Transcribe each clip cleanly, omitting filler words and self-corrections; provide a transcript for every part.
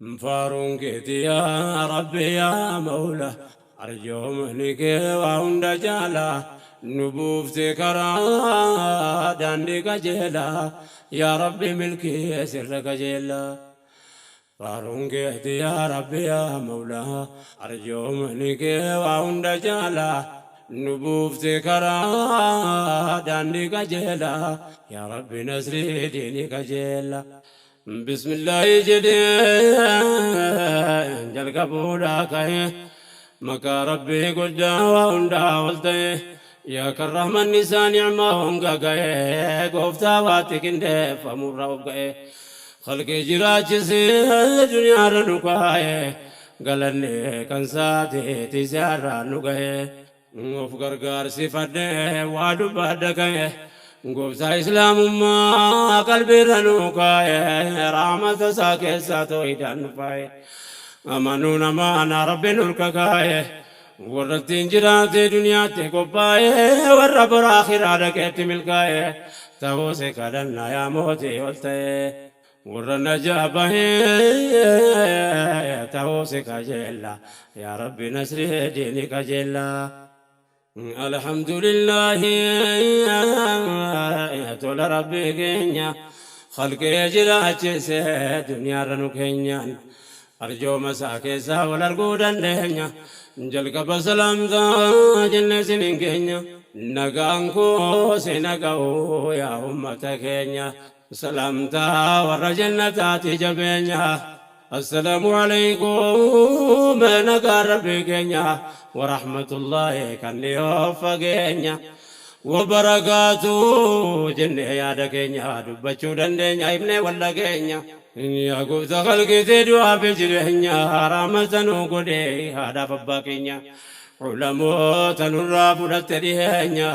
Faaruun keeti yaa Rabbi yaa Mawla, arjoomni kee waa hunda caala. Nu buufte karaa daandii qajeelaa, yaa Rabbi milkii sirra qajeelaa. Faaruun keeti yaa Rabbi yaa Mawla, arjoomni kee waa hunda caala. Nu buufte karaa daandii qajeelaa, yaa Rabbi nasrii diinii qajeelaa. Bismillaahi jedhee jalqabuudhaa ka'e, maqaa Rabbii guddaa waa hundaa ol ta'e. Yaa kan rahmanni isaa ni'maa honga ga'e, gooftaa waatti qindeeffamurra of ga'e, khalqii jiraachisee duniyaarra nu kaa'e, galanni kan saatiiti si'arraan nu ga'e. Of gargaarsifadhee waa dubbadha ka'e, gooftaa islaamummaa qalbiirra nu kaa'e, rahmata isaa keessaa toohidaan nu faa'e, amanuun amaanaa Rabbiin olka kaa'e, warra ittiin jiraate duniyaatti qophaa'e, warra bora akhiraa dhaqeetti milkaa'e ta'uu si kadhanna yaa mootii ol ta'e, warra najaa bahee ta'uu si kajeella, yaa Rabbi nasrii diini kajeella. Alhamdulillahi, tola Rabbii keenya khalqee jiraachise duniyaarra nu keenyaan, arjooma isaa keessaa wal arguu dandeenya. Jalqaba salaamtaa jenne isiniin keenya, nagaan koo si naga'u yaa ummata keenya, salaamtaa warra jannataati jabeenya. Assalaamu alaykum, nagaa Rabbii keenya warahmatullaahi kan dhiyoo fageenya wabarakaatu jennee yaada keenya dubbachuu dandeenya himnee walla keenya. Yaa gooftaa khalqiitee du'aa fi jireenya, rahmata nuu godhee haadhaaf abbaa keenya, ulamoota nurraa fudhatte dhiheenya,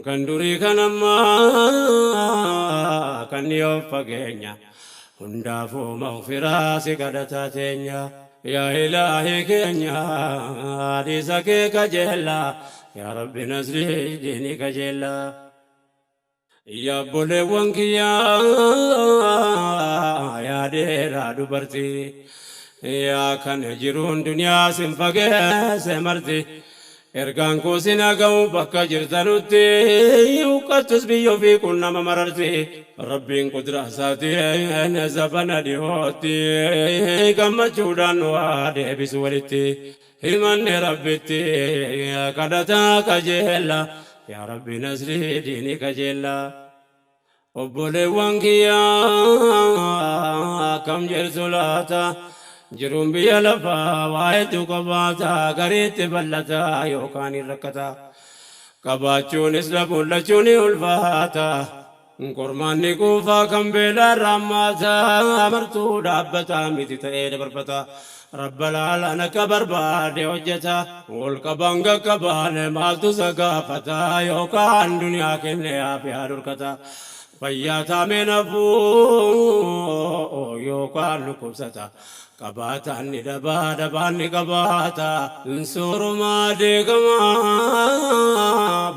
kan durii kan ammaa kan dhiyoo fageenya, hundaafuu maghfiraa si kadhataa teenya. Yaa Ilaahii keenya, hadiisa kee kajeella, yaa Rabbi nasrii diinii kajeella. Yaa obboleewwan kiyyaa, yaa dheeraa dubartii, yaa kan jiruun duniyaa sin fageesse marti, ergaan koo sin haga'u bakka jirtanutti, huqqattus biyya ofii kun nama mararti. Rabbiin qudraa isaatiin zabana dhihootti gammachuudhaan nu haa deebisu walitti. Himanne Rabbitti kadhataa qajeella, yaa Rabbi nasrii diinii qajeella. Obboleewwan kiyyaa, akkam jirtu laata? Jiruun biyya lafaa waa hedduu qabaata, gariitti bal'ata yookaan hin rakkata, qabaachuunis dhabuun lachuun ni ulfaata. Qormaanni quufaa kan beelaa raammaata, martuu dhaabbata miti ta'ee dabarfata, Rabba laalaan akka barbaade hojjeta. Ol qabaan qaqqabaan maaltu isa gaafata? Yookaan duniyaa kenne aafiyaa dhorkata, fayyaa taamee nafuu yookaan dhukkubsata, qabaataan ni dhabaa, dhabaan ni qabaata, soorumaa deegamaa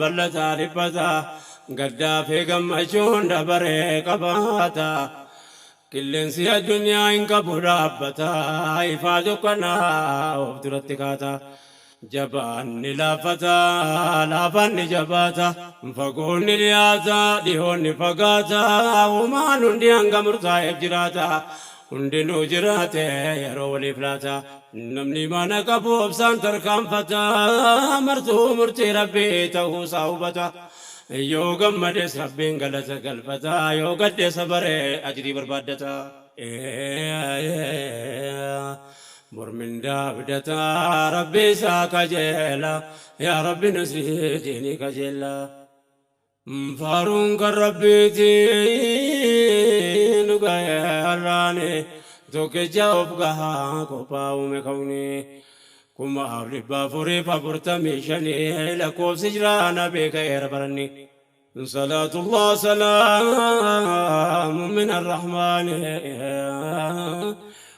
bal'ataa dhiphata, gaddaa fi gammachuun dabaree qabaata. Qilleensi addunyaa hin qabu dhaabbata, ifaa dukkanaa of duratti kaata, jabaan ni laaffata, laafaan ni jabaata, fagoon ni dhiyaata, dhihoon ni fagaata, uumaan hundi hanga murtaa'eef jiraata, hundinuu jiraate yeroo waliif laata. Namni mana qabu obsaan tarkaanfata, martuu murtii Rabbii ta'uusaa hubata, yoo gammades Rabbiin galata galfata, yoo gadde sabaree ajrii barbaaddata, mormindaa abdata, Rabbi isaa kajeela. Yaa Rabbi nasrii diinii kajeela. Faaruun kan Rabbiiti nu ga'e har'aani, tokkicha of gahaa qophaa'ume kauni, 4445 lakkoofsi jiraana beeka'eera baranni. صلاة الله سلام من الرحمن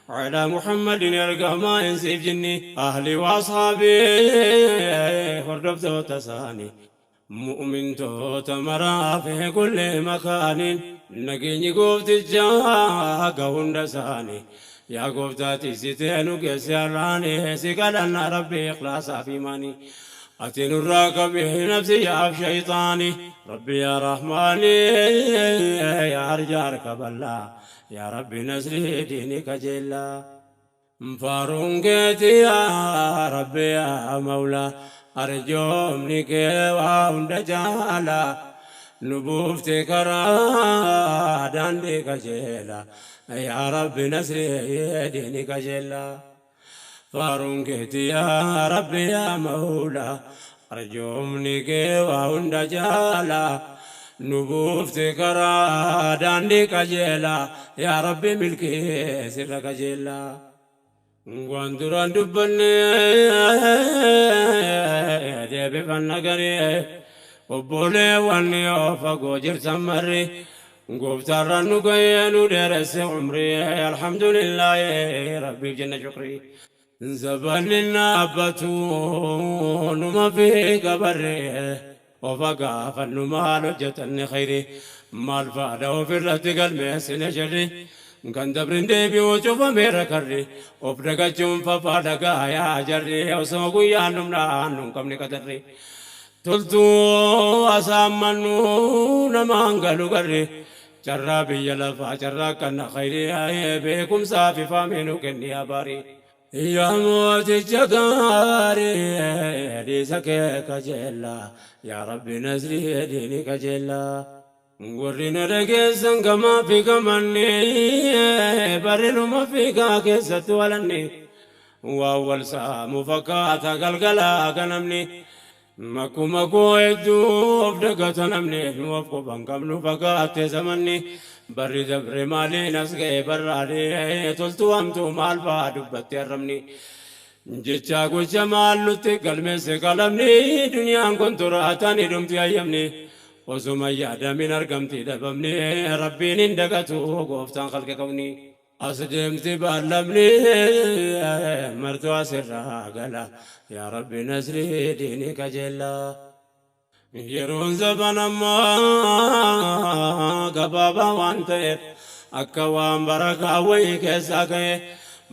على محمد ergamaa insiif jinni, أهلي وأصحابي hordoftoota isaanii, mu'mintoota maraa fi kulli makaanin, nageenyi gooftichaa haga hunda isaanii. Yaa gooftaa tiksitee nu geesse har'aani si kadhanna Rabbi ikhlaasaa fi imaanii. Ati nurraa qabi nafsiyyaaf shayxaani. Rabbi yaa Rahmaani yaa arjaa harka bal'aa. Yaa Rabbi nasrii diinii kajeellaa. Faaruun keeti yaa Rabbi yaa Mawlaa. Arjoomni kee waa hunda caalaa. Nu buufte karaa daandii qajeelaa. Yaa Rabbi nasrii diinii kajeellaa. Faaruun keeti yaa Rabbi yaa Mawlaa. Arjoomni kee waa hunda caalaa. Nu buufte karaa daandii qajeelaa. Yaa Rabbi milkii sirra qajeelaa. Waan duraan dubbanne deebifanna garee obboleewwan yoo fagoo jirtan marri gooftaarraan nu ga'ee nu dheeresse umrii alhamdulillaahi rabbiif jenna shukrii. Zabanni dhaabbatu numa fi gabarree ofa gaafannu maal hojjetanne khayri maal faadha ofirratti galmeessine sharri. Kan dabrin deebi'uu cufameera karri of dagachuun fafaa dhagaa yaa jarri osoo guyyaan dhumnaan nun qabne qadarri. Toltuu asaammannu namaan galu garri carraa biyya lafaa carraa kanna khayri beekumsaa fi faamii nu kenni abaarii. Yaa mooticha gaarii dhiisa kee kajeellaa yaa Rabbi nasrii diinii kajeellaa. Warri na dhageessan gamaa fi gamanni barrinuma fiigaa keessatti walanni waan wal saamu fakkaata galgalaa ganamni makkuma koo hedduu of dagata namni nu of quban qabnu fakkaate zamanni barri dabre maaliin as ga'e barraadee toltuu hamtuu maal fa'aa dubbatti arrabni. Jecha gocha maal nutti galmeesse qalamni duniyaan kun toraatanii dhumti hayyamni. Osoma yaadamin argamti dhabamni Rabbiin hin dagatu gooftaan khalqe qabni. As deemti baallamni martuu asirraa gala yaa Rabbi nasrii diinii kajeellaa. Yeroon zaban ammaa gabaabaa waan ta'eef akka waan barakaa wayii keessaa ka'e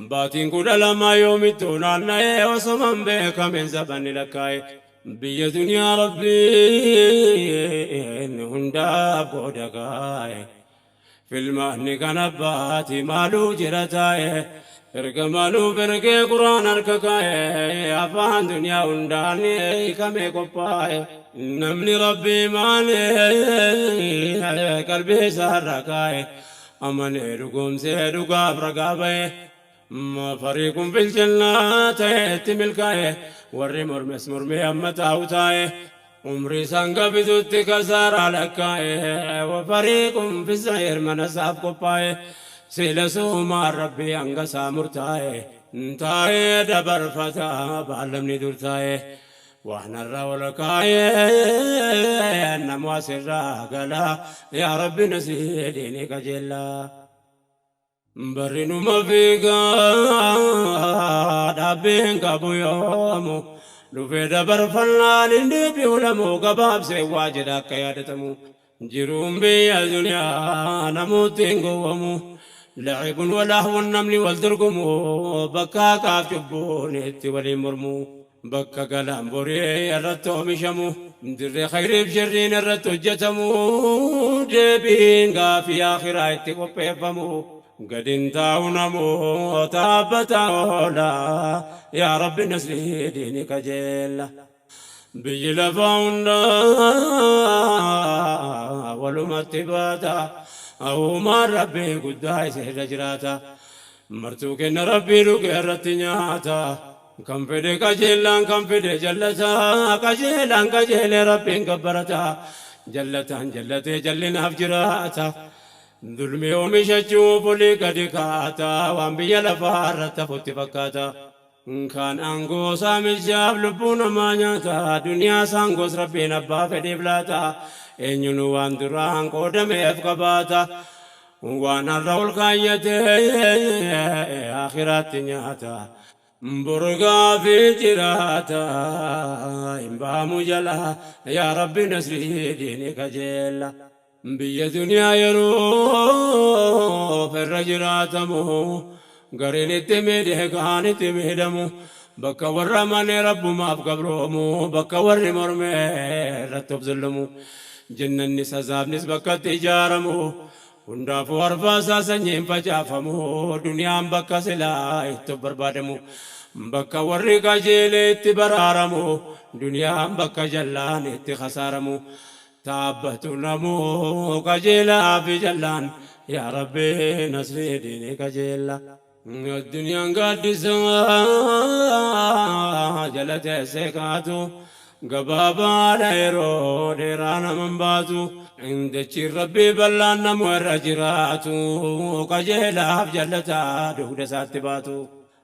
baatiin 12 yoomittuu naanna'ee osoma hin beekamin zabanni lakkaa'e. Biyya duniyaa Rabbiin hundaaf qooda kaa'e. Filmaanni kan abbaati maaluu jira taa'e. Erga maaluu ergee Quraan harka kaa'e. Afaan duniyaa hundaan hiikamee qophaa'e. Namni Rabbii maalee qalbii isaarra kaa'e. Amanee dhugoomsee dhugaaf ragaa ba'e. Fariiqun fil jannaa ta'etti milkaa'e. Warri mormes mormee amma taa'u taa'e. Umrii isaan gabitutti kasaaraa lakkaa'e. Fariiqun fis sa'iir mana isaaf qophaa'e. Sila suumaan Rabbii hanga isaa murtaa'e. Taa'ee dabarfata baallamni dur taa'e. Waan har'a ol kaa'e namu asirraa gala. Yaa Rabbi nasrii diinii qajeellaa. Barri numa fiigaa dhaabbiin qabu yoomu dhufee dabarfannaan hin deebi'u lamuu gabaabsee waa jedha akka yaadatamu. Jiruun biyya duniyaa namooti hin gowwamu. Lacibun walahwun namni wal dorgomu bakka haqaaf cubbuun itti waliin mormu. Bakka galaan borii irratti oomishamu dirree khayriif sharriin irratti hojjetamu deebiin gaafii akhiraa itti qopheeffamu. Gadin taa'u namoota dhaabbata oola yaa Rabbi nasrii diinii kajeella. Biyyi lafaa hundaa walumatti baata uumaan Rabbii guddaa isa irra jiraata. Martuu kenna Rabbii dhuge irratti nyaata. Kan fedhe qajeelaan kan fedhe jallata qajeelaan qajeelee Rabbiin gabbarata jallataan jallatee jallinaaf jiraata. Dulmi oomishachuuf olii gadi kaata waan biyya lafaa irratti hafutti fakkaata. Kan aangoo saamichaaf lubbuu namaa nyaata duniyaa saangoos Rabbiin abbaa fedheef laata eenyuun waan duraan qoodameef qabaata. Waan har'a ol kaayyatee akhiraatti nyaata. Borgaa fi jiraata hin baamu jala yaa Rabbi nasrii diinii kajeella. Biyya duniyaa yeroo irra jiraatamu Gariin itti miidhee kaan itti miidhamu. Bakka warra amanee Rabbumaaf gabroomu. Bakka warri mormee irratti of zullumu. Jannannis azaabnis bakka itti ijaaramu. Hundaafuu arfaasaa sanyiin facaafamu. Duniyaan bakka silaa itti of barbaadamu. Bakka warri qajeelee itti baraaramu. Duniyaan bakka jallaan itti khasaaramu. Taabbatu namuu qajeelaa fi jallaan. Yaa Rabbi nasrii diinii qajeella. Addunyaan gaaddisa jala teessee kaatu. Gabaabaadha yeroo dheeraa naman baatu. Dachiin Rabbii bal'aan namu irra jiraatu. Qajeelaaf jallataa dugda isaatti baatu.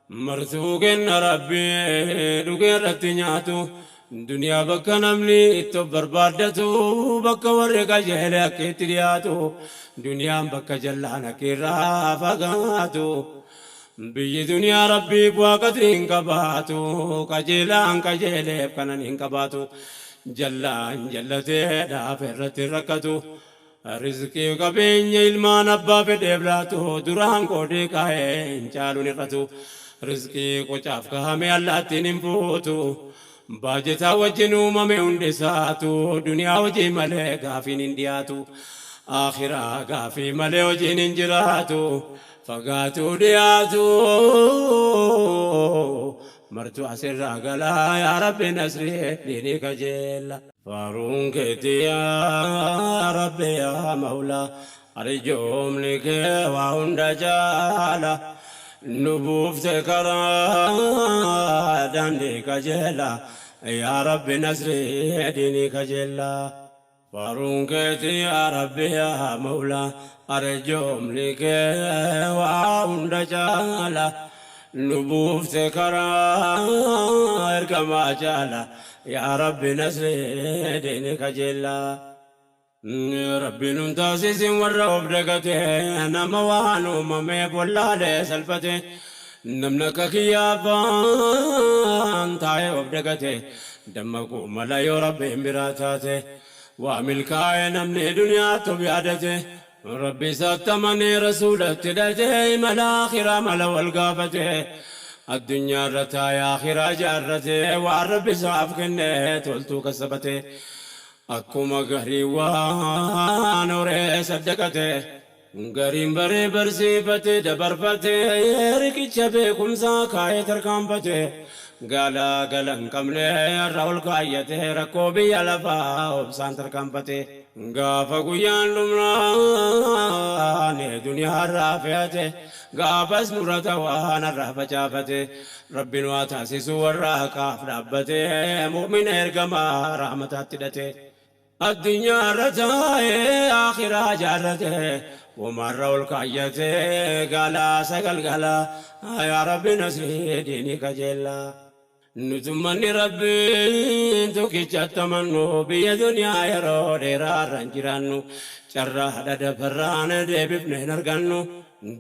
Martuu kenna Rabbii dhugee irratti nyaatu. Duniyaa bakka namni itti of barbaaddatu. Bakka warri qajeele akka itti dhiyaatu. Duniyaan bakka jallaan akka irraa fagaatu. Biyyi duniyaa Rabbii bu'aa qadrii hin qabaatu. Qajeelaan qajeeleef kanan hin qabaatu. Jallaan jallatee dhaaf irratti rakkatu. Rizqii qabeenya ilmaan abbaa fedheef laatu. Duraan qoodee kaa'ee hin caaluun hir'atu. Rizqii qocaaf kaa'ame allaattiin hin fuutu. Baajetaa wajjin uumame hundi isaatu. Duniyaa hojii malee gaafiin hin dhiyaatu. Akhiraa gaafii malee hojiin hin jiraatu. Fagaatu dhiyaatu. Martu asirraa galaa yaa Rabbi nasrii diinii kajeella. Faaruun keeti yaa Rabbi yaa Mawlaa. Arjoomni kee waa hunda jaala. Nu buufte karaa daandii qajeela. Yaa Rabbi nasrii diinii kajeella. Faaruun keeti yaa Rabbi yaa Mawlaa. Arjoomni kee waa hunda jaala. Nu buufte karaa ergamaa jaala. Yaa Rabbi nasrii diinii kajeella. Rabbi nun taasisin warra of dagate. Nama waan uumameef wallaalee salphate. Namni akka kiyyaafaan taa'ee of dagate. Dammaquu mala yoo Rabbiin biraa taate. Waa milkaa'ee namni duniyaatti of yaadate. Rabbi isaatti amanee rasuulatti hidhate. Imala akhiraa mala wal gaafate. Addunyaa irra taa'ee akhiraa ijaarrate. Waan Rabbi isaaf kenne toltuu kasabate. Akkuma garii waan horee saddaqate. Gariin baree barsiifate dabarfate. Riqicha beekumsaa kaa'ee tarkaanfate. Gala gala hin qabne irra ol kaayyate. Rakkoo biyya lafaa obsaan tarkaanfate. Gaafa guyyaan dhumnaan duniyaa irraa fe'ate. Gaafas murata waan irraa facaafate. Rabbiin waa taasisu warra haqaaf dhaabbate. Mu'mina ergamaa rahmataatti hidhate. Addunyaa irra taa'ee akhiraa jaarrate. Uumarra ol kaayyate galaa sagal galaa. Yaa Rabbi nasrii diinii kajeella. Nutummanni Rabbiin tokkichatti amannu. Biyya duniyaa yeroo dheeraa irra hin jiraannu. Carraa dhadafarraan deebifne hin argannu.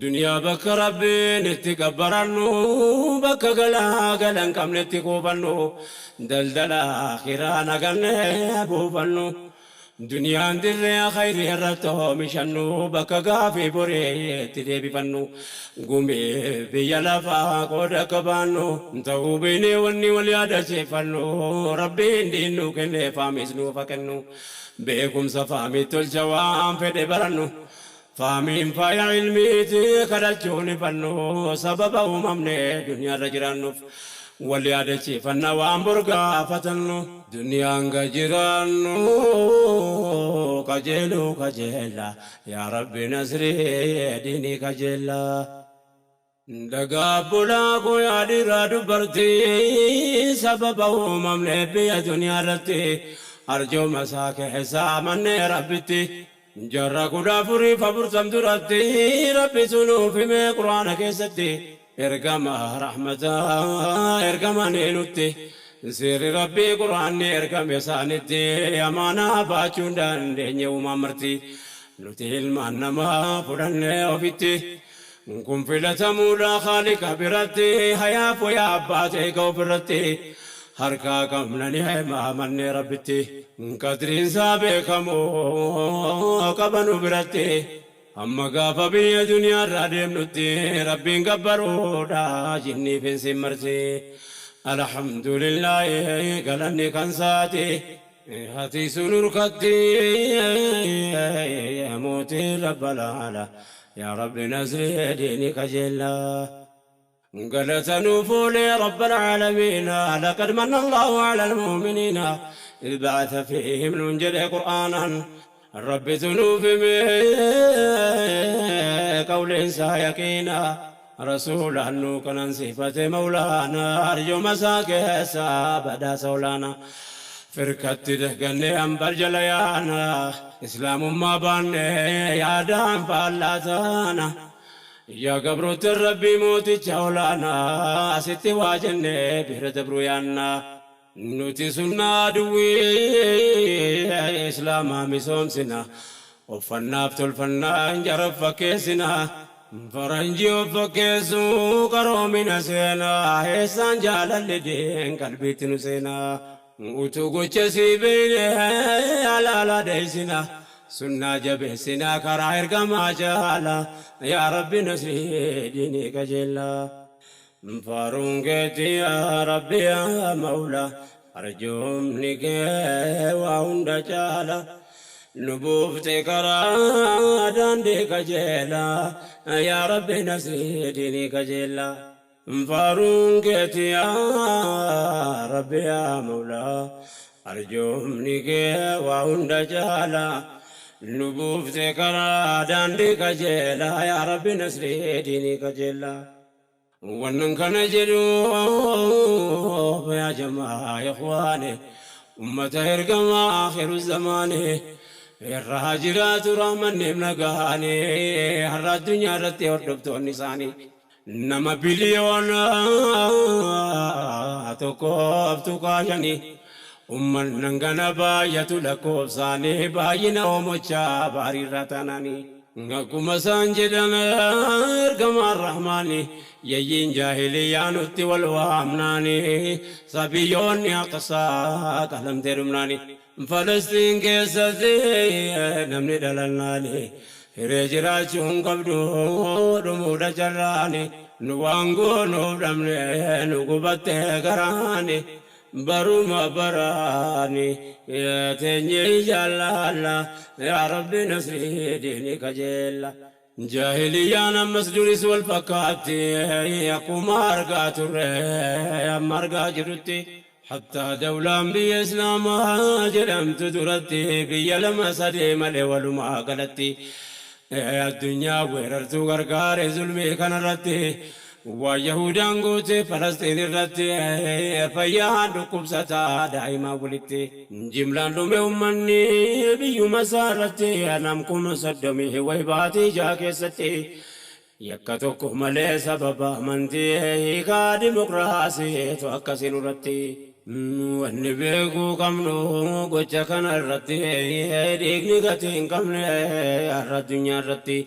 Duniyaa bakka Rabbiin itti gabbarannu. Bakka galaa gala hin qabne itti kuufannu. Daldala akhiraa nagannee buufannu. Duniyaan dirree khayrii irratti oomishannu. Bakka gaafii borii itti deebifannu. Gumii biyya lafaa qooda qabaannu. Ta'uu beeknee wanni wal yaadachiifannu. Rabbiin diin nuu kennee faamis nuuf haa kennu. Beekumsa faamii tolcha waan fedhe barannu. Faamiin faaya ilmiiti kadhachuun ifannu. Sababa uumamne duniyaarra jiraannuuf. Wal yaadachiifanna waan bor gaafatannu. Duniyaan ga jiraannu qajeeluu kajeella. Yaa Rabbi nasrii diinii kajeella. Dhagaa bulaa koo yaa dhiiraa dubartii. Sababa uumamne biyya duniyaa irratti. Arjooma isaa keessaa mannee Rabbitti. Jarra 1440 duratti Rabbi sunuuf himee Quraana keessatti. Ergama rahmataa ergamanii nutti. Seerri Rabbii Quraanni ergame isaanitti. Amaanaa baachuu hin dandeenye uumaan marti. Nuti ilmaan namaa fudhannee ofitti. Kun filatamuudha Khaaliqa biratti. Hayaaf wayaa abbaa ta'e ka ofirratti. Harkaa qabna ni himaa mannee Rabbitti. Qadriin isaa beekamu qabanu biratti. Hamma gaafa biyya duniyaarraa deemnutti Rabbiin gabbaruudha jinniif insiin marti. Alhamdulillaahi, galanni kan saati. Hati sun urkatti mootii rabbalaala. Yaa Rabbi, nasrii diini kajeellaa. قلت نفولي رب العالمين، لقد من الله على المؤمنين إذ بعث فيهم ننجل قرآنا. رب ذنوب قول يقينا رسولا نوكنا صفة مولانا أرجو مساكسا بدا سولانا. Firkatti dehgannee hambar jala yaana, islaamummaa baanne yaadaan faallaa taana. Yaa gabroota Rabbii mooticha olaanaa, asitti waa jennee bira dabruu yaanna. Nuti sunnaa duwwii islaamaa misoomsina. Uffannaaf tolfannaan jara fakkeessina. Faranjii of fakkeessuu qaroomina seenaa, eessaan jaalalli deen qalbiitti nu seenaa. Utuu gocha sii beeyne alaala deessina. Sunnaa jabeessinaa karaa ergamaa jaala. Yaa Rabbi, nasrii diinii qajeellaa. Faaruun keetii, yaa Rabbi, yaa Mawla, arjoomni kee waa hunda caala. Nu buufte karaa daandii qajeelaa. Yaa Rabbi, nasrii diinii qajeellaa. Faaruun keetii, yaa Rabbi, yaa Mawla, arjoomni kee waa hunda caala. Nu buufte karaa daandii qajeelaa. Yaa Rabbi, nasrii diinii qajeellaa. Wannan kana jedhu, yaa jamaa ikhwaane, ummata ergamaa akhiru zamaane irraa jiraatu rahmanneef nagaane, har'a addunyaa irratti hordoftoonni isaanii nama 1.5 biliyoona. Ummannan kana baay'atu lakkoofsaanii baay'ina oomochaa baariirra taananii. Akkuma isaan jedhan ergamaan rahmaani, yayyiin jaahiliyyaa nutti wal waamnaani, sabiyyoonni aqsaa qalamtee dhumnaani. Falastiin keessatti namni dhalannaani hiree jiraachuu hin qabdu, dhumuudha carraani. Nu waan goonuuf dhabne, nu gubattee garaani. Baruma baraani teenyee jaallalla. Yaa Rabbi, nasrii diini kajeella. Jaahiliyyaan ammas duris wal fakkaatti, akkuma argaa turre amma argaa jirrutti. Hattaa dawlaan biyya islaamaa jedhamtu duratti biyya lama sadee malee walumaa galatti addunyaa weerartuu gargaare zulmii kanarratti. Waa Yahudaan goote Falastiin irratti, fayyaan dhukkubsataa daa'imaa walitti jimlaan dhume ummanni biyyuma isaa irratti, nam 30,000 way baatii 6 keessatti, yakka tokko malee sababa amantii. Hiikaa dimokiraasiitu akkasiin irratti. Wanni beekuu qabnu gocha kana irratti, dhiigni gatii hin qabne har'a addunyaa irratti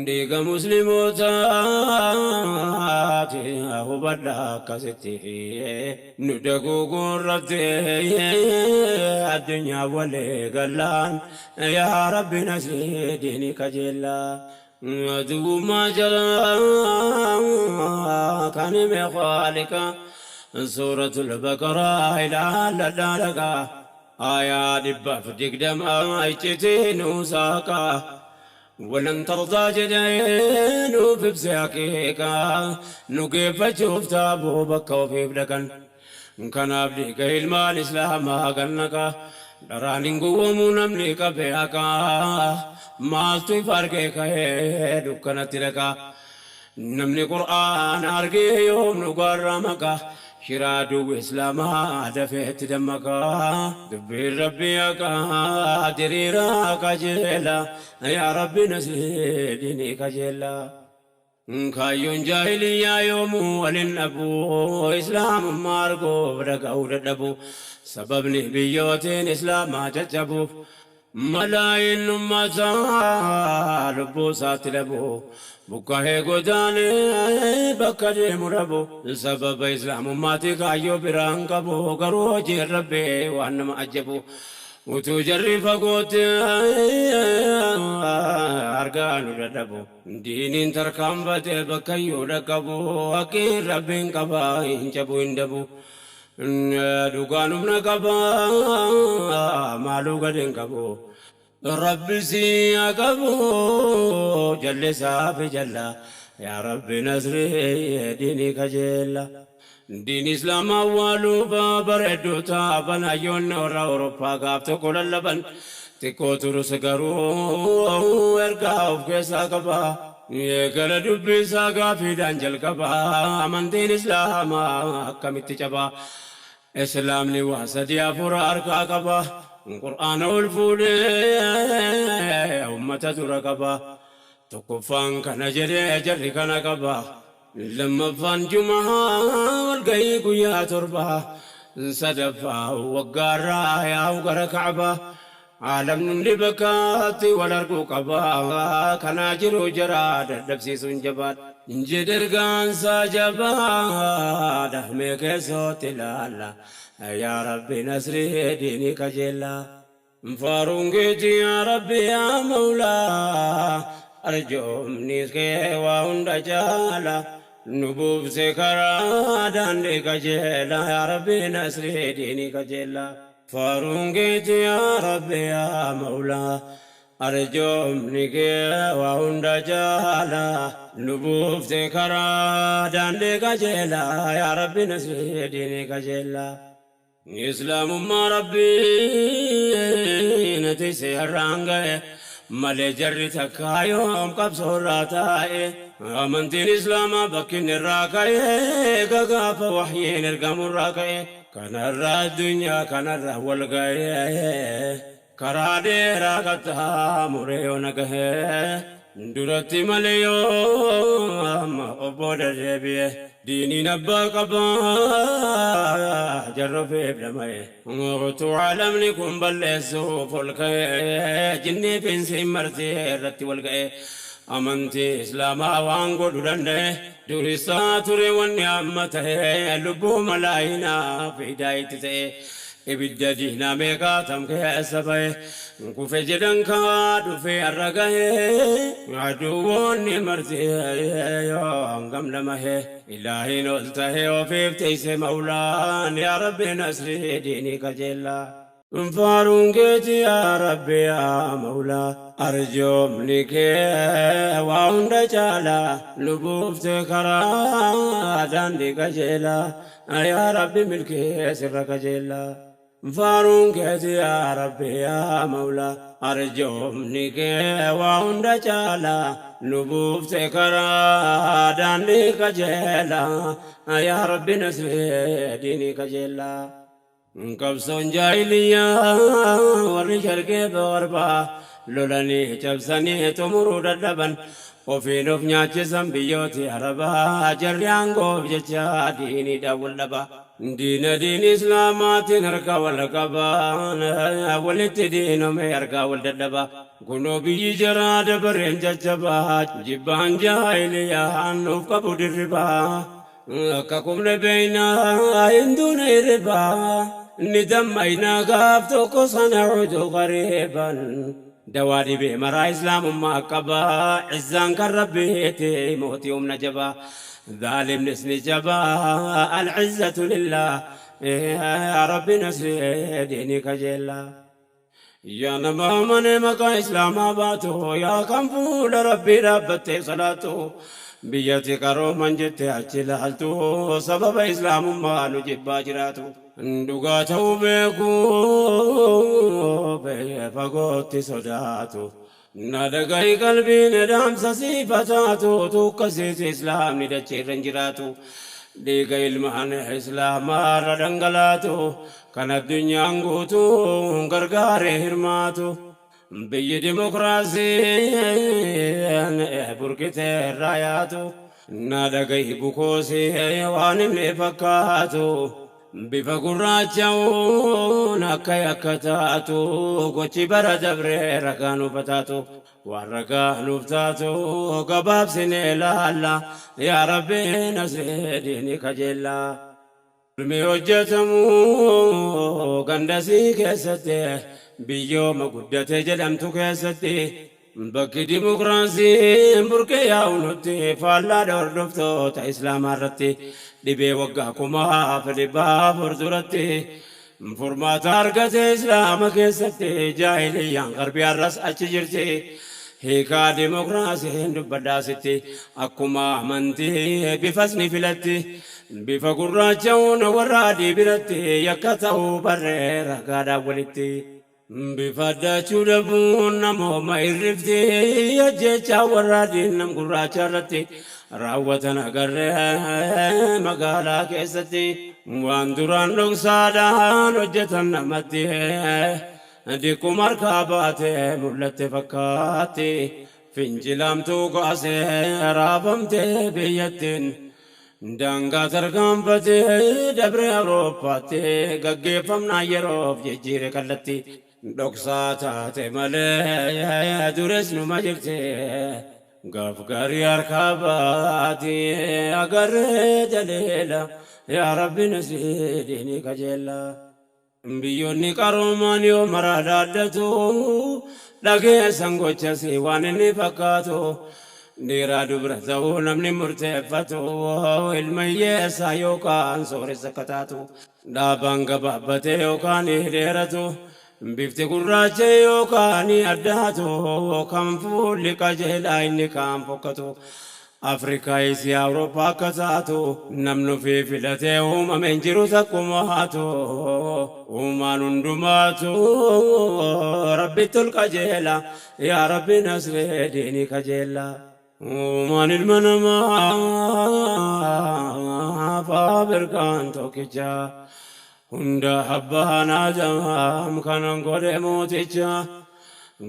dhiiga muslimootaati, hubadha. Akkasitti nu daguuguu irratti addunyaa walii gallaan. Yaa Rabbi, nasrii diinii kajeellaa. Aduwwummaa jalaa kan hime Khaalika, suuratul Baqaraa ilaalladhaa dhagaa, aayaa 120 iccitii nuusaaqa. ولن ترضى jedhee nuuf ibse haqiiqaa, nu geeffachuuf taaboo bakka ofiif dhaqan. Kanaaf dhiiga ilmaan islaamaa gannaqa. Dharaan hin gowwoomuu namni qabe haqaa, maaltu ifa argee ka'ee dukkanatti dhaqa? Namni Qur'aana argee yoom dhugaarraa maqa? Shiraa duwwi islaamaa dafeetti dammaqaa. Dubbiin Rabbii haqaa, diriiraa qajeela. Yaa Rabbi, nasrii diinii qajeela. Kaayyoon jaahiliyyaa yoomuu walin dhabu, islaamummaa arguuf dhaga'uu dadhabu. Sababni biyyootiin islaamaa caccabuuf, malaayin ummataa lubbuu isaatti dhabu, buqqa'ee godaanee bakka deemu dhabu. Sababa islaamummaati kaayyoo biraan qabu, garuu hojiin Rabbii waan nama ajjabu. Utuu jarri fagootti argaa nu dadhabu. Diiniin tarkaanfatee bakkayyuu dhaqqabu. Haqqiin Rabbiin qaba hin cabu hin dabu. Dhugaan humna qaba maaluu gad hin qabu. Rabbi si haa qabu jallisaa fi jalla. Yaa Rabbi nasrii diinii kajeella. Diin Islaamaa awwaaluuf bareedduu taaban hayyoonni warra Awurooppaa gaaf tokko lallaban. Xiqqoo turus garuu ergaa of keessaa qaba. Eegala dubbii isaa gaafiidhaan jalqaba. Amantiin Islaamaa akkamitti caba? Islaamni waa sadii afur harkaa qaba. Qur'aana ol fuudhee ummata dura qaba. Tokkoffaan kana jedhee jarri kana qaba. Lammaffaan Jumahaa walgahii guyyaa 7, sadaffaa waggaarraa yaa'u gara Ka'baa. Aalamni hundi bakkaatti wal arguu qaba. Kanaa jiru jara dadhabsiisuun jabaadha. Jedhe ergaansaa jabaadha. Mee keessootti ilaalla. Yaa Rabbi nasrii diinii kajeellaa. Faaruun keeti yaa Rabbi yaa Mawlaa. Arjoomni kee waa hunda caala. Nu buufte karaa daandii qajeelaa. Yaa Rabbi nasrii diinii kajeellaa. Faaruun keeti yaa Rabbi yaa Mawlaa. Arjoomni kee waa hunda caala. Nu buufte karaa daandii qajeelaa. Yaa Rabbi nasrii diinii qajeelaa. Islaamummaa Rabbiin tise har'aan ga'e malee jarri takkaa yoom qabsoo irraa taa'e. Amantiin Islaamaa bakki inni irraa ka'e gaafa wahyiin ergamu irraa ka'e. Kanarra addunyaa kanarra wal ga'e karaa dheeraa qaxxaamuree yoo na gahe duratti malee yoo amma of booda deebi'e. Diiniin abbaa qabaa jarra ofiif dhama'e. Utuu aalamni kun balleessuuf ol ka'e jinnii fi insiin marti irratti wal ga'e. Amantii Islaamaa waan godhu danda'e. Durisaa ture wanni amma ta'e lubbuu malaayinaa fiidaa itti ta'e. Ibidda diinaa meeqaatam keessa ba'e. Kufe jedhan kaa dhufee har'a gahe. Aduwwoonni marti yoo hangam dhamahe. Ilaahiin ol tahe ofiif teeyse Mawlaan. Yaa Rabbi nasrii diinii kajeellaa. Faaruun keeti yaa Rabbi yaa Mawlaa. Arjoomni kee waa hunda caalaa. Nu buufte karaa daandii qajeelaa. Yaa Rabbi milkee sirra kajeellaa. Faaruun keeti yaa Rabbi yaa Mawlaa. Arjoomni kee waa hunda caalaa. Nu buufte karaa daandii qajeelaa. Yaa Rabbi nasrii diinii qajeelaa. Qabsoon jaahiliyyaa warri sharqee garbaa lolanii cabsanii xumuruu dadhaban. Ofiin of nyaachisan biyyooti Arabaa jarri aangoof jecha diiniidhaan wal dhaba. Diina diin Islaamaatiin harka wal qabaan walitti diinome harka wal dadhaba. Kunoo biyyi jaraa dabareen jajjabaa jibbaan jaahiliyyaan nuuf qabu dirribaa. Akka kumne beeynaa hin duune hirribaa. Ni dammaynaa gaaf tokko sanacuudu qariiban. Dawaa dhibee maraa Islaamummaa qabaa. Izzaan kan Rabbiiti mootii humna jabaa. Zaalimnis ni jabaa. Al-izzatu lillah. Yaa Rabbi nasrii diinii kajeellaa. Yaa nama amanee maqaa Islaamaa baatu, yaa kan fuula Rabbii dhaabbattee salaatu, biyyatti qarooman jettee achi ilaaltu, sababa Islaamummaa nu jibbaa jiraatu. Dhugaa ta'uu beekuu fagootti sodaatu. Na dhagahi qalbiin dhaamsa siifa taatu, tuukkasiisi Islaamni dacheerra hin jiraatu. Dhiiga ilmaan Islaamaarra dhangalaatu, kan addunyaan guutuu gargaaree hirmaatu. Biyyi dimokiraasiin burqitee irraa yaatu. Na dhagahi bukoosii waan inni fakkaatu. Bifa gurraacha'uun akka yakka taatu gochi bara dabree ragaa nuuf taatu. Waan ragaa nuuf taatu gabaabsinee laalla. Yaa Rabbi nasrii diinii kajeellaa. Ilmi hojjetamu gandasii keessatti Biyyooma guddate jedhamtu keessatti bakki dimokiraasiin burqee yaa'u nutti faallaadha hordoftoota Islaamaa irratti. Dhibee waggaa 1400 duratti furmaata argate Islaama keessatti. Jaahiliyyaan qarbii har'as achi jirti. Hiikaa dimokiraasiin dubbadhaasitti. Akkuma amantii bifas ni filatti. Bifa gurraacha'uun warra adii biratti yakka ta'uu barree ragaadhaan walitti. Bifa addaachuu dhabuun namooma irrifti. Ajjeechaa warra adiin nam gurraacha irratti raawwatan agarree magaalaa keessatti. Waan duraan dhoksaadhaan hojjetan namatti diqquma harkaa baatee mul'atte fakkaatti. Fincilamtuu kaasee raafamtee biyyattiin daangaa tarkaanfatee dabree Awurooppaatti gaggeeffamnaan yeroof jijjiire kallatti. Dhoksaa taate malee duris numa jirti, gaaf gaarii harkaa baati agarree daliila. Yaa Rabbi nasrii diinii kajeella. Biyyoonni qaroomaan yoo maraa dhaaddatu dhageessan gochasi waan inni fakkaatu. Dhiiraa dubra ta'uu namni murteeffatu ilma hiyyeessaa yookaan sooressa akka taatu. Dhaabaan gabaabbatee yookaan dheeratu, bifti gurraacha yookaan addaatu, kan fuulli qajeelaa inni kaan fokkatu, Afrikaa, Isiyaa, Awurooppaa akka taatu, namni ofii filatee uumame hin jiru takkumaatu. Uumaan hundumaatu Rabbitti ol qajeela. Yaa Rabbi nasree diinii kajeella. Uumaan ilma namaa faabirkaan tokkicha, hunda abbaan Aadaam kanan godhe mooticha.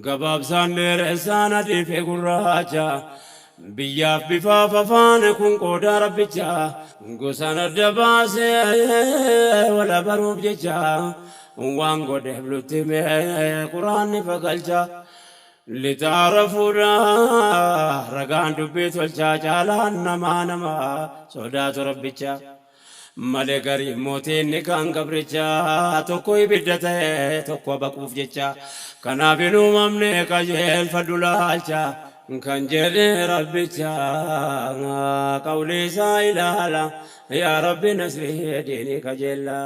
Gabaabsaan dheeressaan, adii fi gurraacha, biyyaaf bifaaf afaan kun qoodaa Rabbicha. Gosaan adda baasee wala baruuf jecha waan godheef nutti himee Quraanni fagalcha. Litaarafuudha ragaan dubbii tolchaa, caalaan namaa nama sodaatu Rabbicha malee garii mootiin ni kaan gabricha. Tokko ibidda ta'e tokko baquuf jecha kanaaf hin uumamne, qajeelfadhu laalcha kan jedhe Rabbicha. Qawlii isaa ilaala. Yaa Rabbi nasrii diinii kajeella.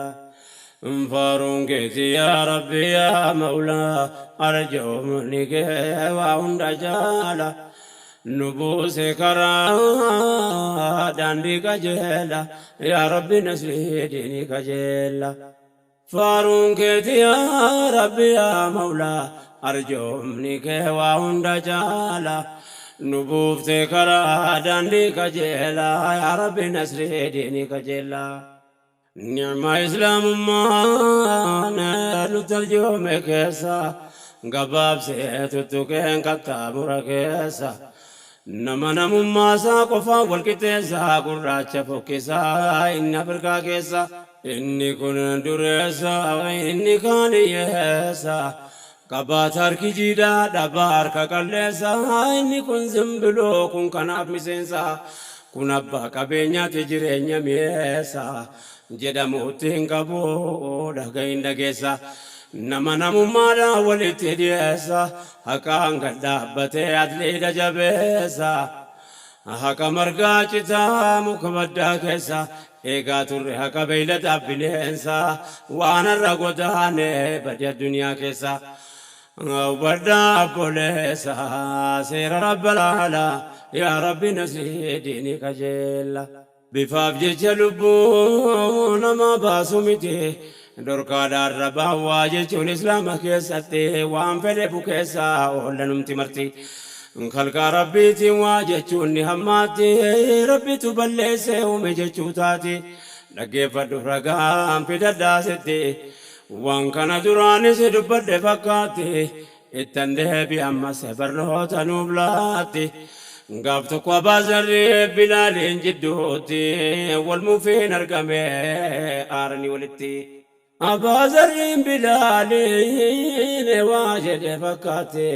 Faaruun keeti yaa Rabbi yaa Mawlaa, arjoomni kee waa hunda jaala. Nu buuse karaa daandii qajeela. Yaa Rabbi nasrii diinii kajeella. Faaruun keeti yaa Rabbi yaa Mawlaa, arjoomni kee waa hunda jaala. Nu buufte karaa daandii qajeela. Yaa Rabbi nasrii diinii kajeella. Nicmaa Islaamummaan nutti arjoome keessa gabaabsee tuttuqeen qaxxaamura keessa. Nama namummaa isaa qofaan wal qixxeessaa, gurraacha fokkisaa inni Afrikaa keessa. Inni kun dureessa, inni kaan hiyyeessa, qabaata harki jiidhaa, dhabaa harka qalleessa. Inni kun zimbiloo, kun kanaaf miseensa, kun abbaa qabeenyaati jireenya mi'eessa jedhamuutti hin qabu dhagahin dhageessa. Nama namummaadhaan walitti dhiyeessa, haqaan gad dhaabbatee atliidha jabeessa. Haqa margaa citaa muka baddaa keessa eegaa turre, haqa beeyladaaf bineensa, waan har'a godaane badi addunyaa keessa. Hubadhaa obboleessa seera Rabba laala. Yaa Rabbi nasrii diinii kajeella. Bifaaf jecha lubbuu namaa baasu miti, dhorkaadhaan rabaan waa jechuun Islaama keessatti waan fedhe bukeessa oollanumti marti. Kalqaa Rabbiitiin waa jechuun ni hammaatti, Rabbitu balleessee uume jechuu taati. Dhaggeeffadhu, ragaan fidadhaasitti. Waan kana duraanis dubbadhe fakkaatti, ittan deebi ammas barnoota nuuf laatti. Gaaf tokko Abaazarri Bilaaliin jidduutti wal mufiin argame aaranii walitti. Abbaa Zarriin Bilaaliin waa jedhe fakkaate,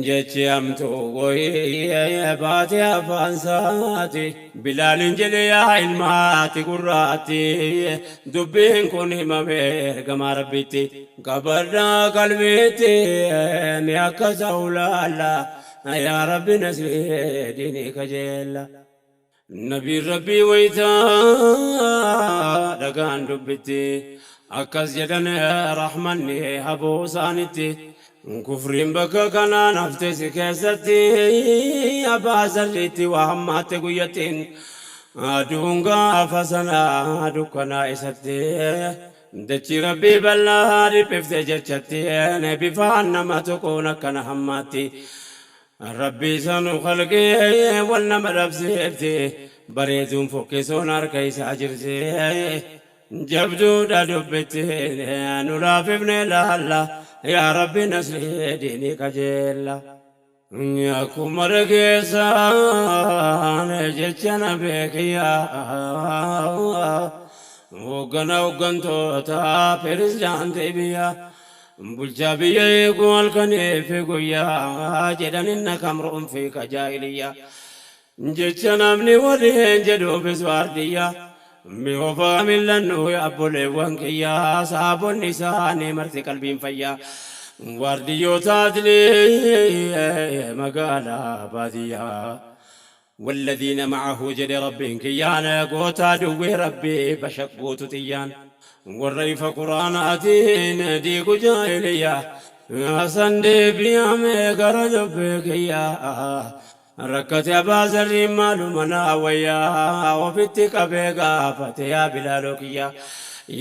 jechi hamtuu wayii baate afaan isaati. Bilaaliin jedhe, yaa ilmaati gurraatti, dubbiin kun himame ergamaa Rabbiitti. Qabadhaa qalbiitti, mi akka ta'u laalla, yaa Rabbi nasrii diinii kajeella. Nabiin Rabbii wayta dhagaan dubbitti akkas jedhan, rahmanni haboo isaanitti. Kufriin bakka kanaan hafte si keessatti, Abbaa Zarriitti waa hammaatte guyyattiin. Aduun gaafa sana dukkanaa isatti, dachii Rabbii bal'aa dhiphifte jechatti, bifaan nama tuquun akkana hammaatti. Rabbii isaan khalqee wal nama dhabsiifte, bareeduun fokkisuun harka isaa jirti. Jabduudha dubbitti, nu laafifne laalla, yaa Rabbi nasrii diinii kajeella. Akkuma dhageessaan jecha na beekiyyaa, hoggana hoggantoota, pirezidaantii biyyaa, bulchaa biyya eeguu halkanii fi guyyaa, jedhan inna kamruun fi kajaahiliyyaa, jecha namni waliin jedhuufis waardiyyaa. Mi'oofaa millannu abboleewwan kiyyaa, saabonni isaanii marti qalbiin fayyaa, waardiyyoota adlii magaalaa baadiyyaa. والذين معه jedhe Rabbiin kiyyaan, gootaa duwwee Rabbii bashaqquutu xiyyaan, warra ifa Quraanaatiin diigu jaahiliyyaa. Hasan deebi'ame gara dubbii kiyyaa, rakkate Abbaa Zarriin, maaluma naa wayyaa? Ofitti qabee gaafate, yaa Bilaaloo kiyyaa,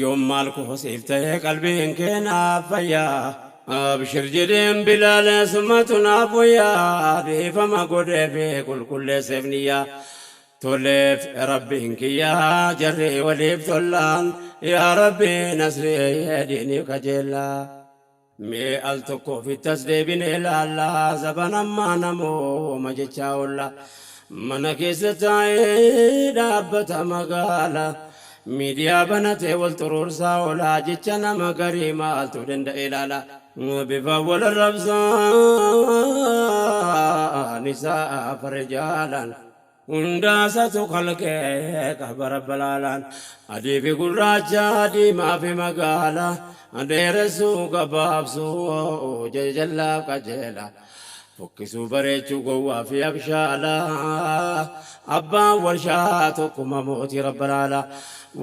yoom maal koosiif ta'e qalbiin kee naaf fayyaa? Abshir jedheen Bilaal, sumatu naaf wayyaa, dhiifama godhee fi qulqulleesseef niyyaa. Toleef Rabbiin kiyyaa, jarri waliif tollaan, yaa Rabbi nasrii diinii kajeellaa. Mee al tokko ofittas deebinee ilaallaa, zaban ammaa namooma jechaa oolla. Mana keessa taa'ee dhaabbata magaala, miidiyaa banatee wal xuruursaa oolaa, jecha nama garii maaltu danda'e ilaala. Bifa wal arrabsaan isaa farjaalaan, hundaasatu kalqee qaba rabbalaalaan, adii fi gurraacha, diimaa fi magaala, dheeressuu gabaabsuu, jajallaa qajeela, fokkisuu bareechuu, gowwaa fi abshaala, abbaan warshaa tokkuma mootii rabbalaala.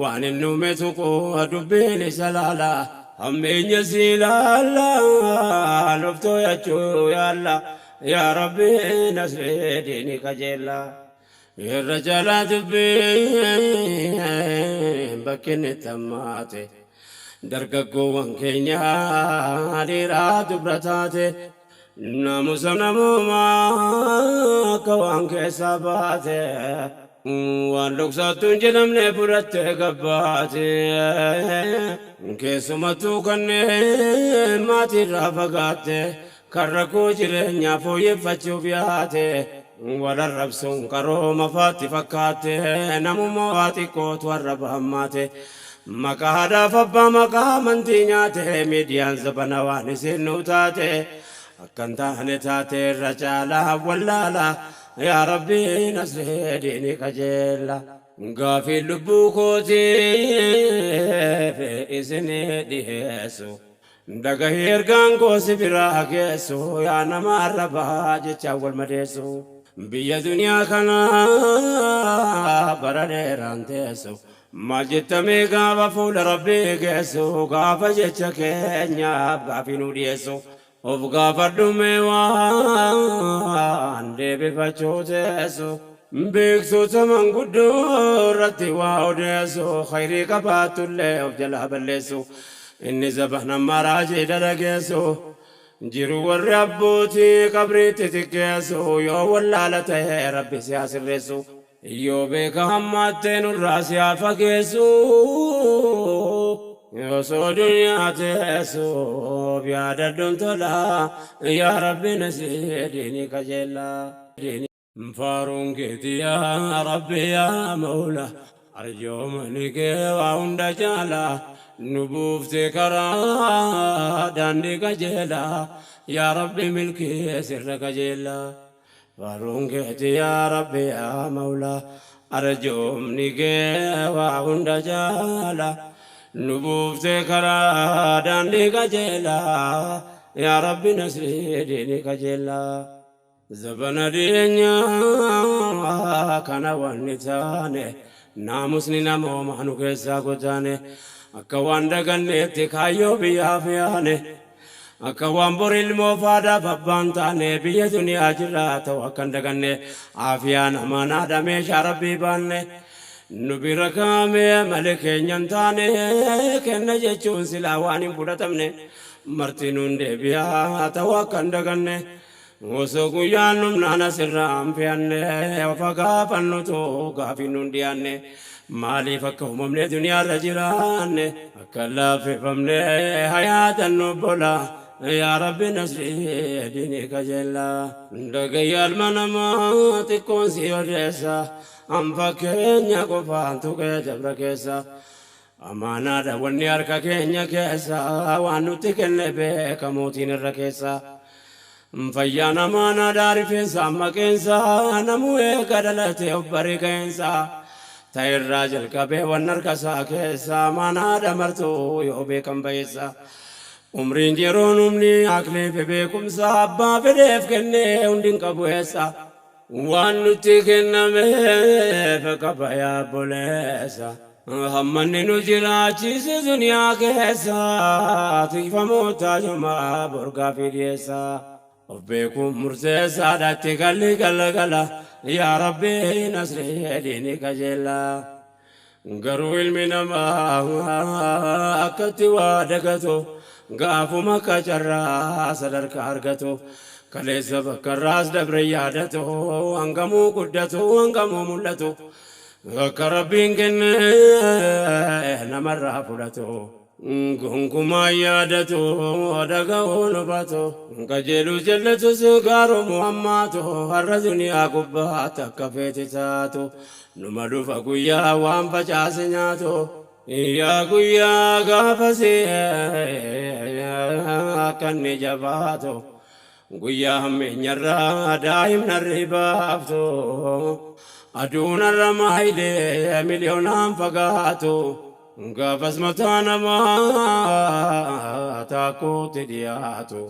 Waan inni uume tuqu dubbiin isa laala, hammeenya si ilaalla, luftoo yachuu yaalla, yaa Rabbi nasrii diinii kajeella. Irra caalaa dubbiin bakki inni itti hammaate, dargaggoowwan keenya dhiiraa dubra taate, naamusa namoomaa akka waan keessaa baate, waan dhoksaattuu hin jedhamne fudhattee gabbaate, keessumattuu kanneen maatiirraa fagaatte, kan rakkoo jireenyaa fooyyeffachuuf yaate, wal arrabsuun qarooma faatti fakkaatte, namummaa waa xiqqootu arraba hammaate, maqaa haadhaaf abbaa, maqaa amantii nyaate. Miidiyaan zabana waan isin nu taate, akkan taane taate, irra caalaa wallaala, yaa Rabbi nasree diinii qajeella. Gaafii lubbuu kootiif isinii dhiheessu, dhagahii ergaan koo si biraa geessu, yaa nama arrabaa jechaan wal madeessu, biyya duniyaa kana bara dheeraan teessu, maal jettamee gaafa fuula Rabbii geessu, gaafa jecha keenyaaf gaafii nuu dhiyeessu? Of gaafadhu mee waan deebifachuu teessu. Beektota manguddoo irratti waa odeessu, khayrii qabaattullee of jalaa balleessu, inni zabana maraajii dalageessu jiru, warri abbootii qabriitti xiqqeessu. Yoo wallaala ta'e Rabbi si haa sirreessu, yoo beeka hammaattee nurraa si haa fageessu. Osoo duniyaa teessu yaadadhuun tola, yaa Rabbi nasrii diinii kajeellaa. Faaruun keeti yaa Rabbi yaa Mawla, arjoomani kee waa hunda caala. Nu buufte karaa daandii qajeelaa, yaa Rabbi milkii sirra qajeelaa. Faaruun keeti yaa Rabbi yaa Mawlaa, arjoomni kee waa hunda jaala. Nu buufte karaa daandii qajeelaa, yaa Rabbi nasrii diinii qajeelaa. Zabana dhiyeenyaa kana wanni taane, naamusni namoomaa nu keessaa godaane. Akka waan daganneetti kaayyoo biyyaaf yaane, akka waan bor ilmoo faadaaf abbaan taane, biyya duniyaa jirraa ta'u akka hin daganne, aafiyaan amaanaadha meeshaa Rabbii baanne. Nu bira kaamee malee keenya hin taane, kenna jechuun silaa waan hin fudhatamne, marti nuun deebi'aa ta'u akka hin daganne. Osoo guyyaan dhumnaan asirraa hin fe'anne, ofa gaafannutu gaafii nuun dhiyaanne, maaliif akka uumamne duniyaarra jiraanne, akka laaffifamne hayaatan nu bola, yaa Rabbi nasrii diinii qajeellaa. Dhagayyaa ilma namaa xiqqoon si odeessa, an fakkeenya qofaan tuqee dabra keessa. Amaanaadha wanni harka keenya keessa, waan nutti kenne beeka mootiin irra keessa. Fayyaan amaanaadha rifeensa amma qeensa, namuu eega dhalate of bari qeensa. Ta'irraa jalqabee waan harka isaa keessa, amaanaadha martuu yoo beekan bayeessa. Umriin yeroon humni aqlii fi beekumsa abbaa fedheef kennee hundi hin qabu eessa. Waan nutti kennameef qaba yaa obboleessa. Hammanni nu jiraachise duniyaa keessa, tikfamoota jumaa borgaa fi dhiyeessa. Of beekuun murteessaadha itti galli galgala, yaa Rabbi nasrii diinii qajeelaa. Garuu ilmi namaa akkatti waa dagatu, gaafuma akka carraa sadarkaa argatu, kaleessa bakka irraas dabre yaadatu, hangamuu guddatu hangamuu mul'atu, akka Rabbiin kenne namarraa fudhatu. Gonkumaa yaadatu dhaga'uun hubatu, qajeeluu jallatus gaaroomu hammaatu, har'a duniyaa gubbaatti akka feete taatu, numa dhufa guyyaa waan facaase nyaatu. Yaa guyyaa gaafasii akka inni jabaatu, guyyaa hammeenyarraa daa'imna ribaaftu, aduun har'a maayilee miliyoonaan fagaatu, gaafas mataa namaa taakuutti dhiyaatu,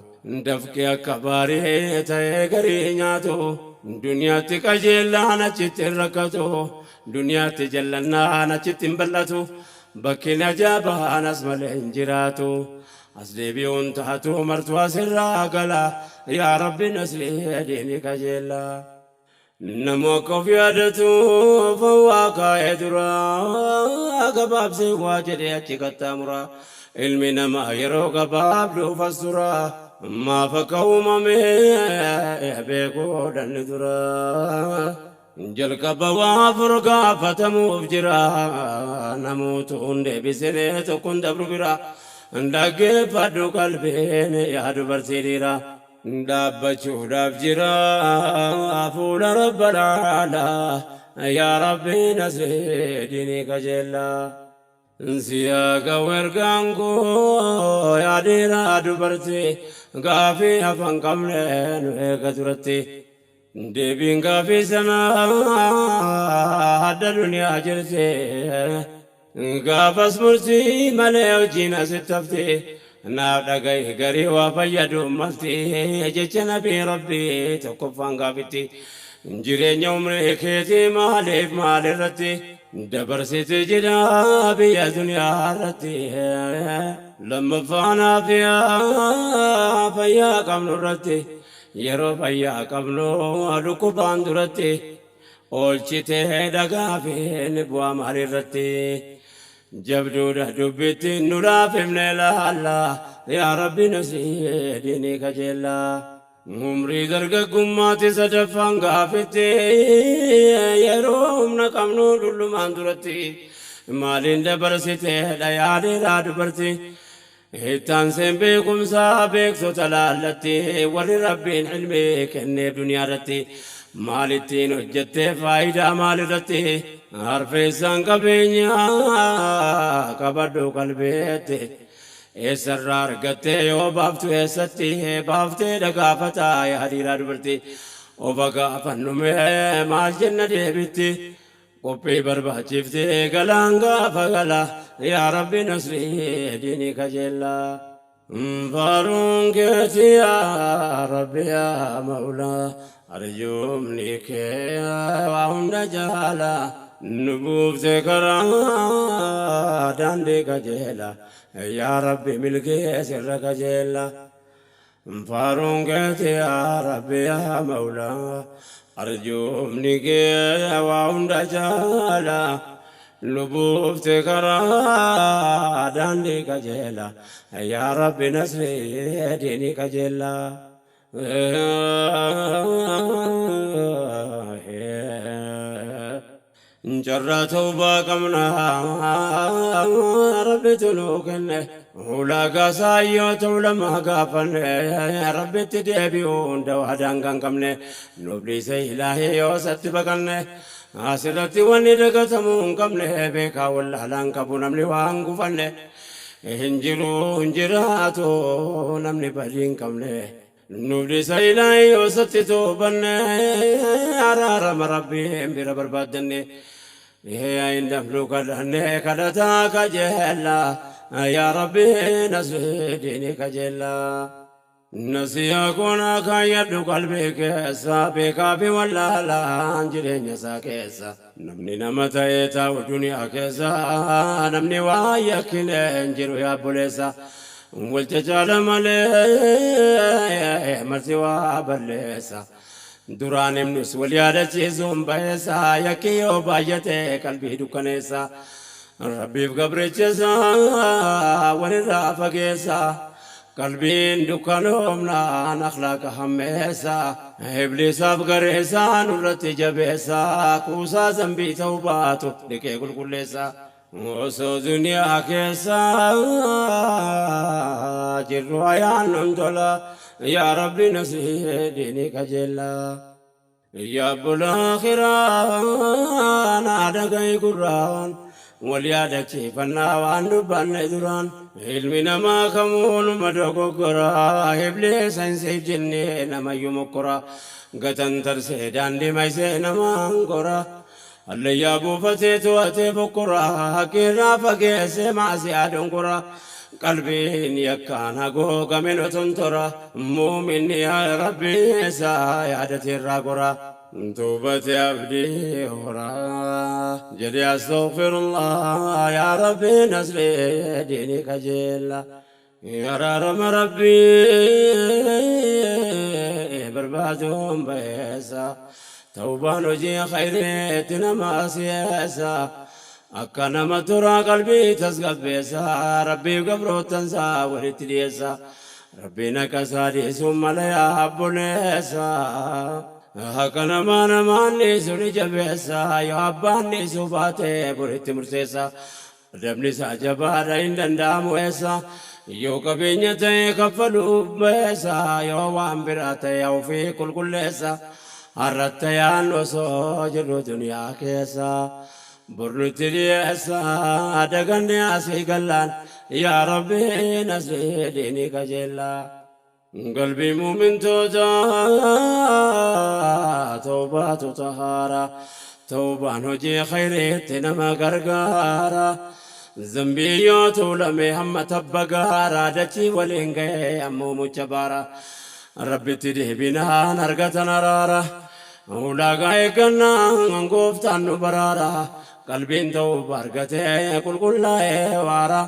dafqee akka baarii ta'ee garii nyaatu, duniyaatti qajeellaan achitti hin rakkatu, duniyaatti jallannaan achitti hin bal'atu, bakki ajaa'ibaan as malee hin jiraatu. As deebi'uun taatu martuu asirraa gala, yaa Rabbi nasrii diinii qajeelaa. Nama akka of yaadatu fawwaa kaa'ee dura, gabaabsee waa jedhee achi qaxxaamura. Ilmi namaa yeroo gabaabduu as tura, maaf akka uumame beekuu dhanni dura. Jalqaba waa afur gaafatamuuf jira, namoota hundee deebisee tokkoon dabru bira. Dhaggeeffadhu qalbiin yaa dubartii dhiira. Dhaabbachuudhaaf jira fuula Rabbalaalaa, yaa Rabbi nasrii diinii qajeelaa. Siyaa wergaan koo yaa dhiiraa dubartii, gaafii hafan qabne nu eega duratti. Deebiin gaafii sanaa adda duniyaa jirti. Gaafas murtii malee hojiin asitti hafti. Naaf dhagahi garii waa fayyadu malti, jecha nabii Rabbii tokkoffaan gaafitti. Jireenya umrii keetii maaliif maalirratti dabarsite jira biyya duniyaa irratti? Lammaffaan aafiyaa fayyaa qabnu irratti, yeroo fayyaa qabnu dhukkubaan duratti oolchitee dhagaafiin bu'aa maalirratti? Jabduudha dubbitti nu laafifne laalla, yaa Rabbi nasrii diinii qajeellaa. Umrii dargaggummaatti sadaffaan gaafitti, yeroo humna qabnu dullumaan duratti maaliin dabarsiteedha yaa dhiiraa dubartii? Ittaanseen beekumsaa beektota laallatti, warri Rabbiin ilmii kenneef duniyaa irratti. Maalittiin hojjettee faayidaa maalirratti harfeessaan qabeenyaa qabadhu qalbeetti. Eessarraa argattee yoo baaftu eessatti baaftee dhagaafataa yaa dhiiraa dubartii. Ofa gaafannumee maal jenna deebitti. Qophii barbaachiftee galaan gaafa gala yaa Rabbi nasrii diinii kajeellaa. Faaruun keeti yaa Rabbi yaa Mawlaa arjoomni kee waa hunda jaala nu buufte karaa daandii qajeela yaa Rabbi milkee sirra qajeela. Faaruun keeti yaa Rabbi yaa Mawlaa arjoomni kee waa hunda jaala nu buufte karaa daandii qajeela yaa Rabbi nasrii diinii qajeela. Carraa tawbaa qabna Rabbitu nuu kenne ulaagaa saayyoota ulamaa gaafanne Rabbitti deebi'uun dawaa daangaa hin qabne nuuf dhiise ilaahii yoo isatti baqanne asirratti wanni dagatamuu hin qabne beekaa wallaalaan qabu namni waan gufanne hin jiru hin jiraatu namni badii hin qabne nuuf dhiisa ilaahii yoo isatti toobanne araarama Rabbiin bira barbaaddanne hin dafnu kadhanne kadhataa kajeella yaa Rabbi nasrii diinii kajeella. Nasiyaa koonaa kaayyadhu qalbii keessa beekaa fi wallaalaan jireenya isaa keessa namni nama ta'ee taa'u duniyaa keessa namni waa yakkine hin jiru yaa obboleessa wal cacaala malee marti waa balleessa duraan himnus wal yaadachiisuun bayeessa yakki yoo baay'ate qalbii dukkaneessa Rabbiif gabricha isaa walirraa fageessa qalbiin dukkanoomnaan akhlaaqa hammeessa ibliisaaf gareessa nurratti jabeessa kuusaa zambii ta'uu baatu dhiqee qulqulleessa. Osoo duniyaa keessa jirru ayaan nun tola yaa Rabbi nasrii diinii qajeella. Yaa obbolaa akhiraa naa dhaga'i gurraan wal yaadachiifannaa waan dubbanne duraan ilmi namaa kamuu numa dogoggora ibliisa hin siif jennee namayyuu mokkora gatan tarsee daandii maysee namaan gora hallayyaa buufatee to'atee fokkora haqqiirraa fageessee maasiyaa dongora qalbiin yakkaan haguugame nu tontora muuminni yaa Rabbi isaa yaadateerraa gora tuubate abdii hora jedhe astaghfirullah yaa Rabbi nasrii diinii qajeella araarama Rabbii barbaaduun bayeessa tawbaan hojii khayriitti nama si'eessa akka nama turaa qalbii tasgabbeessa Rabbiif gabroottansaa walitti dhiyeessa Rabbiin akka isaa dhiisuun mala yaa obboleessa haqa namaa namaan dhiisu ni jabeessa yoo abbaan dhiisuu baate boritti murteessa adabni isaa jabaadha hin danda'amu eessa yoo qabeenya ta'e kaffaluuf bayeessa yoo waan biraa ta'e ofii qulqulleessa har'atta yaan osoo jirru duniyaa keessa bornutti dhiyeessa daganne asii gallaan yaa Rabbi nasrii diinii qajeellaa. Qalbii muumintoota tawbaatu tahaara tawbaan hojii khayriitti nama gargaara zambii yoo tuulame hamma tabba gaara dachii waliin ga'ee ammoo mucha baara Rabbitti deebinaan argatan araara ulaagaa eeggannaan gooftaan nu baraara qalbiin tawba argatee qulqullaa'ee waara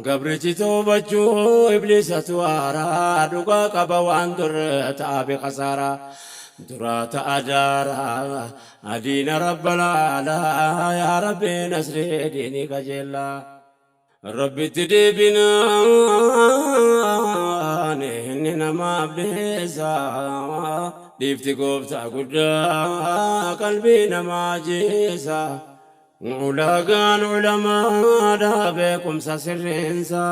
gabrichi tawbachuu ibliisatu aara dhugaa qaba waan dur ta'a bi khasaara duraa ta'a daara adiina rabbal aalaa yaa Rabbi nasrii diinii qajeellaa. Rabbitti deebinaan inni namaaf dhiisa dhiifti gooftaa guddaa qalbii namaa jiisa ulaagaan ulamaadha beekumsa sirriinsa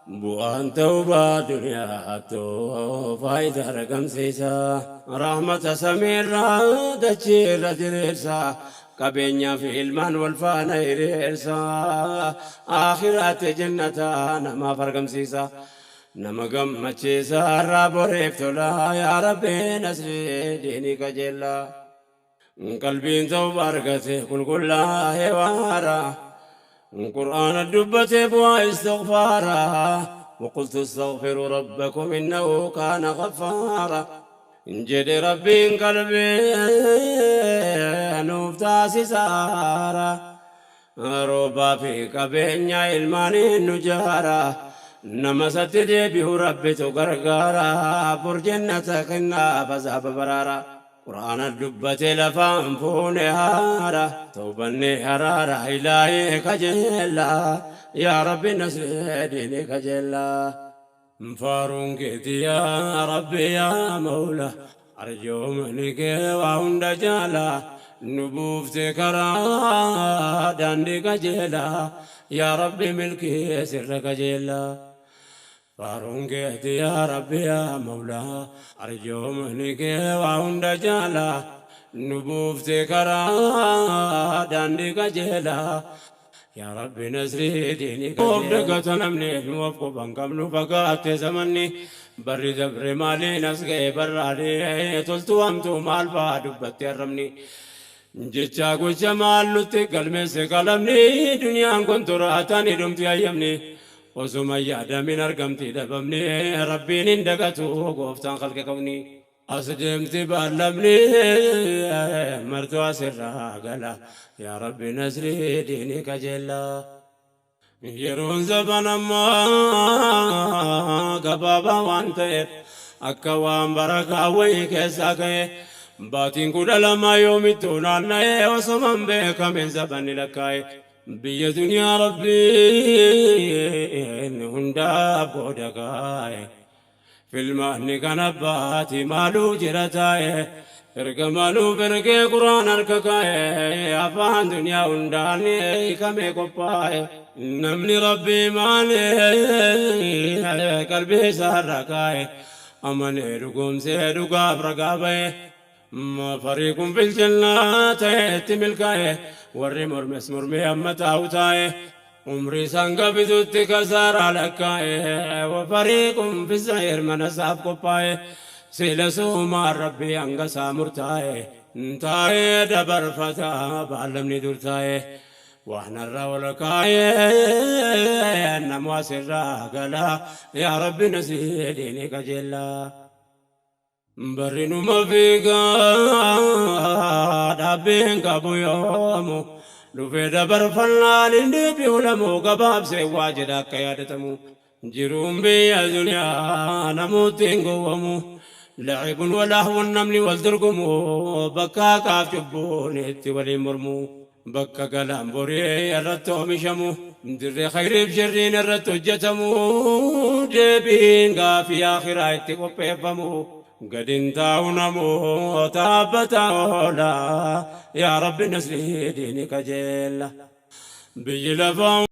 Bu'aan tawbaa duniyaattuu faayidaa argamsiisa. Rahmata samiirraa dachiirra diriirsa. Qabeenyaa fi ilmaan wal faana hiriirsa. Aakhiraatti jannata namaaf argamsiisa. Nama gammachiisa har'aa boriif tola. Yaa Rabbi nasrii diinii qajeella. Qalbiin tawbaa argate qulqullaa'ee waara. Qur'aana dubbatee bu'aa istighfaara. وقلت استغفروا ربكم إنه كان غفارا jedhe Rabbiin qalbii nuuf taasisaara. Roobaa fi qabeenya ilmaaniin nu jaara. Nama isatti deebi'u Rabbitu gargaara. Bor jannata kennaaf azaaba baraara. Qur'aana dubbate lafaan fuune haara. Tawbanne haraara ilaahii kajeella. Yaa Rabbi nasree diinii kajeella. Faaruun keeti yaa Rabbi yaa Mawla. Arjoomani kee waa hunda jaala. Nu buufte karaa daandii qajeela. Yaa Rabbi milkii sirra kajeella. Faaruun keeti yaa Rabbi yaa Mawla. Arjoomani kee waa hunda jaala. Nu buufte karaa daandii qajeela. Yaa Rabbi nasrii diinii qajeela. Of dagata namni nu of quban qabnu fagaatte zamanni. Barri dabre maaliin as ga'e barraadee toltuu hamtuu maal fa'aa dubbatti arrabni. Jecha gocha maal nutti galmeesse qalamni duniyaan kun toraatanii dhumti hayyamni. Osuma yaadamin argamti dhabamni Rabbiin hin dagatu gooftaan khalqe kawni. As deemti baallamni martuu asirraa gala yaa Rabbi nasrii diinii qajeella. Yeroon zaman ammaa gabaabaa waan ta'eef akka waan barakaa wayii keessaa ka'e baatiin 12 yoomittuu naanna'ee osuma hin beekamin zabanni lakkaa'e. Biyya duniyaa Rabbiin hundaaf qooda kaa'e. Filmaanni kan abbaati maaluu jira taa'e. Erga maaluuf ergee Qur'aan harka kaa'e. Afaan duniyaa hundaan hiikamee qophaa'e. Namni Rabbii maalee qalbii isaarra kaa'e. Amanee dhugoomsee dhugaaf ragaa ba'e. Fariiqun fil jannaa ta'etti milkaa'e. Warri mormes mormee amma taa'u taa'e. Umrii isaan gabitutti kasaaraa lakkaa'e. Fariiqun fis sa'iir mana isaaf qophaa'e. Sila suumaan Rabbii hanga isaa murtaa'e. Taa'ee dabarfata baallamni dur taa'e. Waan har'a ol kaa'e namu asirraa gala. Yaa Rabbi nasrii diinii qajeella. Barri numa fiigaa dhaabbiin qabu yoomu dhufee dabarfannaan hin deebi'u lamuu gabaabsee waa jedha akka yaadatamu. Jiruun biyya duniyaa namuutti hin gowwamu. La'ibun walahwun namni wal dorgomu bakka haqaaf cubbuun itti waliin mormu. Bakka galaan borii irratti oomishamu, dirree khayriif sharriin irratti hojjetamu, deebiin gaafii aakhiraa itti qopheeffamu, gad hin taa'u namuu dhaabbataa oola, yaa Rabbi nasrii diini qajeella. Biyyi lafaa.